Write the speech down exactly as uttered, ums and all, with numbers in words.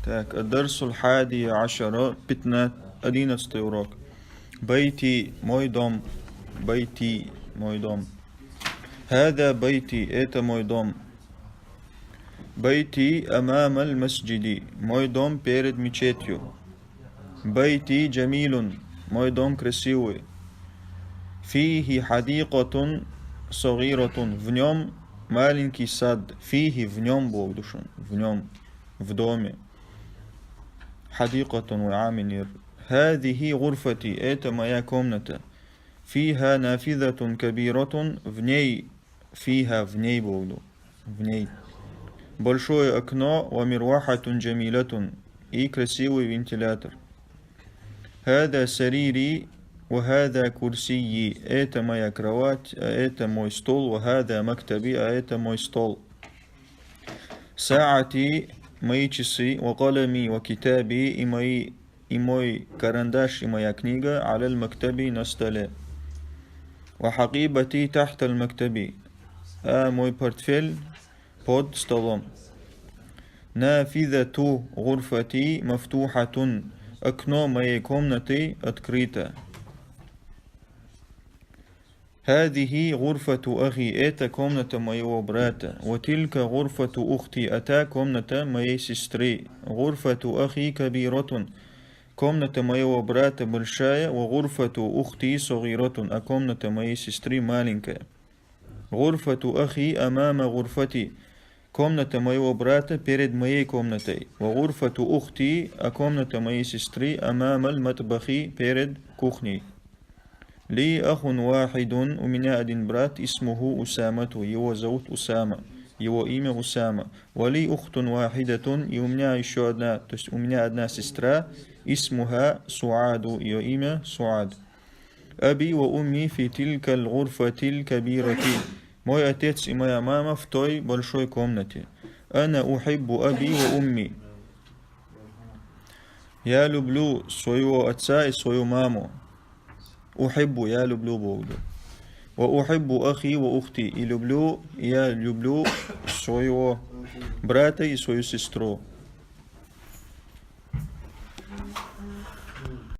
Так, الدرس الحادي عشر, пятнадцать, одиннадцатый урок. بيتي, мой дом. بيتي, мой дом. هذا بيتي, это мой дом. بيتي أمام المسجد, мой дом перед мечетью. بيتي جميل, мой дом красивый. فيه حديقة صغيرة, в нём маленький сад. فيه, в нём, богдушин, в нём, в доме. حديقة وعامنير. هذه غرفتي, это моя комната. فيها نافذة كبيرة, в ней, فيها, в ней, богду, в ней. Большое окно, ومروحة جميلة, и красивый вентилятор. هذا سريري وهذا كرسيي, это моя кровать, а это мой стул, وهذا مكتبي, а это мой стол. ساعتي, мои часы, وقلمي وكتابي, и мои, и мой карандаш, и моя книга, على المكتب, на столе. وحقيبتي تحت المكتب, а мой портфель под столом. نافذة غرفتي مفتوحة, окно моей комнаты открыто. هذه غرفة أخي, это комната моего брата. وتلك غرفة أختي, а та комната моей сестры. غرفة أخي كبيرة, комната моего брата большая. وغرفة أختي صغيرة, а комната моей сестры маленькая. غرفة أخي أمام غرفتي, комната моего брата перед моей комнатой. وغرفة أختي, а комната моей сестры, أمام المطبخ, перед кухней. لي أخ واحد, у меня один брат, اسمه أسامة, его зовут Усама, его имя Усама. ولي أخت واحدة, и у меня ещё одна, то есть у меня одна сестра, اسمها سعاد, её имя Суад. أبي وأمي في تلك الغرفة الكبيرة, мой отец и моя мама в той большой комнате. أنا أحب أبي وأمي, я люблю своего отца и свою маму. أحب, я люблю, богду. وأحب أخي وأختي, и люблю, я люблю своего брата и свою сестру.